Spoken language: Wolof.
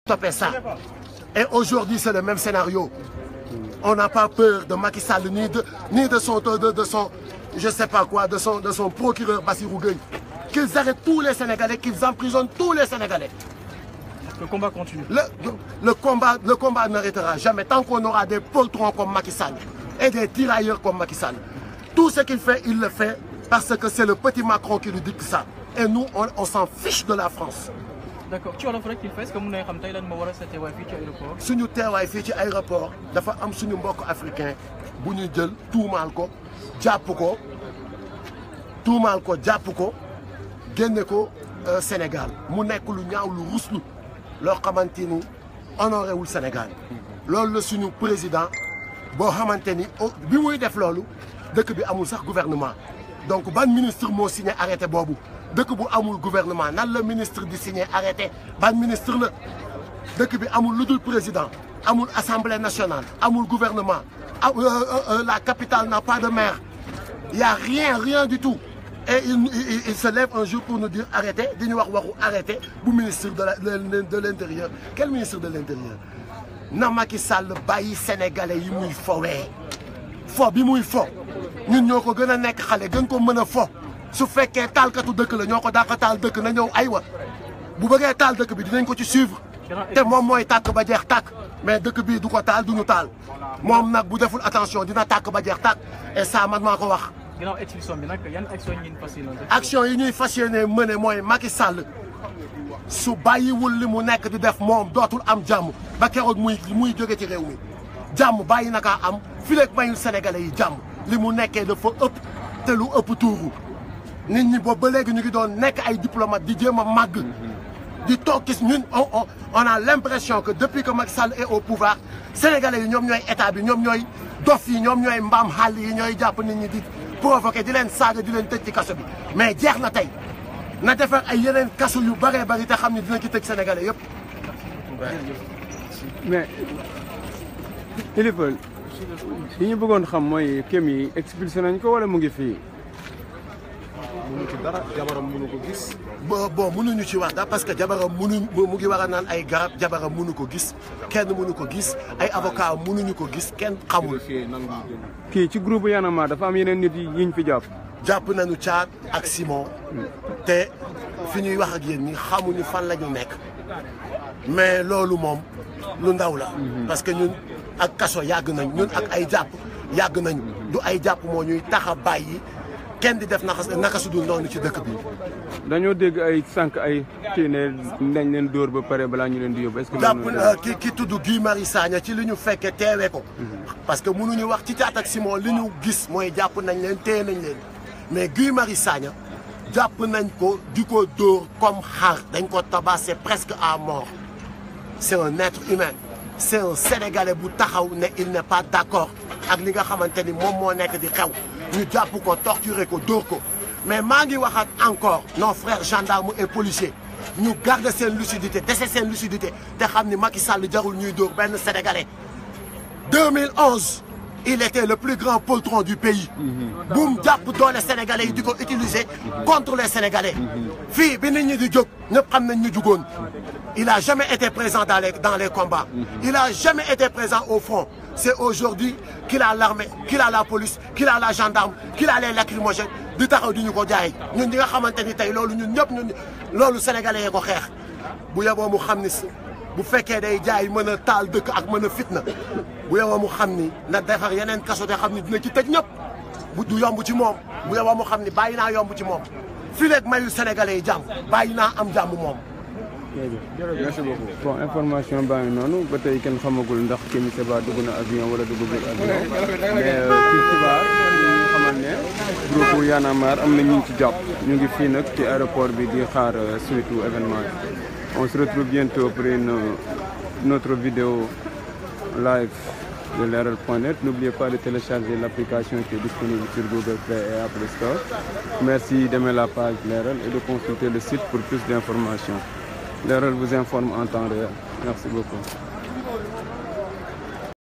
Stopper ça. Et aujourd'hui, c'est le même scénario. On n'a pas peur de Macky Sall ni de son je sais pas quoi, de son procureur Bassirou Gueye. Qu'ils arrêtent tous les Sénégalais, qu'ils emprisonnent tous les Sénégalais. Le combat continue. Le combat n'arrêtera jamais tant qu'on aura des poltrons comme Macky Sall et des tirailleurs comme Macky Sall. Tout ce qu'il fait, il le fait parce que c'est le petit Macron qui lui dicte ça. Et nous, on s'en fiche de la France. D'accord. Tu as l'offre qu'il fait, est-ce que vous avez dit que vous avez fait l'aéroport? Si nous avons fait l'aéroport, il faut que nous sommes africains. Si nous avons tout mal, Djapoko, tout mal, Djapoko, Geneko, Sénégal. Nous sommes lu ñaaw lu ruslu loo xamante ni honoré wul Sénégal. Loolu la suñu président boo xamante ni bi muy def loolu dëkk bi amul sax gouvernement. Donc ban ministre moo signé arrêté boobu dëkk bu amul gouvernement nan la ministre di signé arrêté ban ministre la dëkk bi amul lu dul président amul assemblée nationale amul gouvernement la capitale n'a pas de maire. Il n'y a rien du tout. Et il se lève un jour pour nous dire arrêtez, di ñu wax waxu arrêtez bu ministre de l'intérieur. Quel ministre de l'intérieur? Na Macky Sall bàyyi sénégalais yi muy fowee fo bi muy fo ñun ñoo ko gën a nekk xale gën ko mën a fo su fekkee taalkatu dëkk la ñoo ko dàq taal dëkk na ñëw aywa bu bëggee taal dëkk bi dinañ ko ci suivre te moom mooy tàkk ba jeex tàkk mais dëkk bii du ko taal du ñu taal moom nag bu deful attention dina tàkk ba jeex tàkk et ça man maa ko wax. ginnaaw expulsion bi nag yan action yi ngeen fas yéene action yi ñuy fas yéene mëne mooy Macky Sall su bàyyiwul li mu nekk di def moom dootul am jàmm ba keroog muy jóge ci réew mi jàmm bàyyi na kaa am fileeg mayul sénégalais yi jàmm li mu nekkee dafa ëpp te lu ëpp tuuru nit ñi boobu ba léegi ñu ngi doon nekk ay diplomate di jéem a màgg di toog gis ñun on a l'impression que depuis que Macky Sall est au pouvoir sénégalais yi ñoom ñooy état bi ñoom ñooy dof yi ñoom ñooy mbaam xàll yi ñooy jàpp nit ñi di provoqué di leen saaga di leen tëj ci kaso bi mais jeex na tey na defar ay yeneen kaso yu bëree bëri te xam ne dina ci tëj sénégalais yëpp. mais Kilifeu li ñu bëggoon xam mooy Kémi yi expulsé nañ ko wala mu ngi fii. mënu ci dara jabaram mënu ko gis. bon mënuñu ci wax daal parce que jabaram mu ngi war a naan ay garab jabaram mënu ko gis kenn mënu ko gis ay avocat mënuñu ko gis kenn xamul. kii ci groupe Y'en a marre dafa am yeneen nit yi ñu fi jàpp. jàpp nañu Thiat ak Simon te fi ñuy wax ak yéen ñi xamuñu fan la ñu nekk mais loolu moom lu ndaw la. parce que ñun ak kaso yàgg nañ ñun ak ay jàpp yàgg nañu du ay jàpp moo ñuy tax a bàyyi kenn di def naka su dul noonu ci dëkk bi. dañoo dégg ay sànq ay kii ne dañ leen dóor ba pare balaa ñu leen di yóbbu. est-ce que jàpp ki tudd Guy Marius Sagna ci li ñu fekkee teewee ko. parce que mënuñu wax ci Thiat ak Simon li ñu gis mooy jàpp nañ leen téye nañ leen mais Guy Marius Sagna jàpp nañ ko di ko dóor comme xar dañ ko tabassé presque à mort. C'est un être humain c'est un Sénégalais bu taxaw ne il n'est pas d'accord ak li nga xamante ni moom moo nekk di xew ñu jàpp ko torturer ko dóor ko mais maa ngi waxaat encore nos frères gendarmes et policiers ñu garder seen lucidité dese seen lucidité te xam ni Macky Sall jarul ñuy dóor benn Sénégalais 2011 il était le plus grand poltron du pays buum jàpp doole Sénégalais yi di ko utiliser contre les Sénégalais fii bi nit ñi di jóg ñëpp xam nañ ñu jugoon il a jamais été présent dans les combats il a jamais été présent au front c'est aujourd'hui qu'il a l'armée qu'il a la police qu'il a la gendarme qu'il a les lacrymogènes di taxaw di ñu ko jaay ñun ñi nga xamante ni tey loolu ñun ñëpp ñun loolu sénégalais yee ko xeex bu yeboo mu xam ni bu fekkee day jaay mën a taal dëkk ak mën a fitna bu yeboo mu xam ni na defar yeneen kaso te xam ni dina ci tëj ñëpp bu du yomb ci moom bu yeboo mu xam ni bàyyi naa yomb ci moom fii léegi mayu sénégalais yi jàmm bàyyi naa am jàmm moom. merci beaucoup. bon information baa ngi noonu ba tey kenn xamagul ndax Kémi Séba dugg na avion wala duggul avion mais fii xibaar ñu xamal ne groupe Y'en a marre am na ñu ci jàpp ñu ngi fii nag ci aéroport bi di xaar suite événement yi. On se retrouve bientôt pour notre vidéo live de Leral.net. N'oubliez pas de télécharger l'application qui est disponible sur Google Play et Apple Store. Merci d'aimer la page Leral et de consulter le site pour plus d'informations. Leral vous informe en temps réel. Merci beaucoup.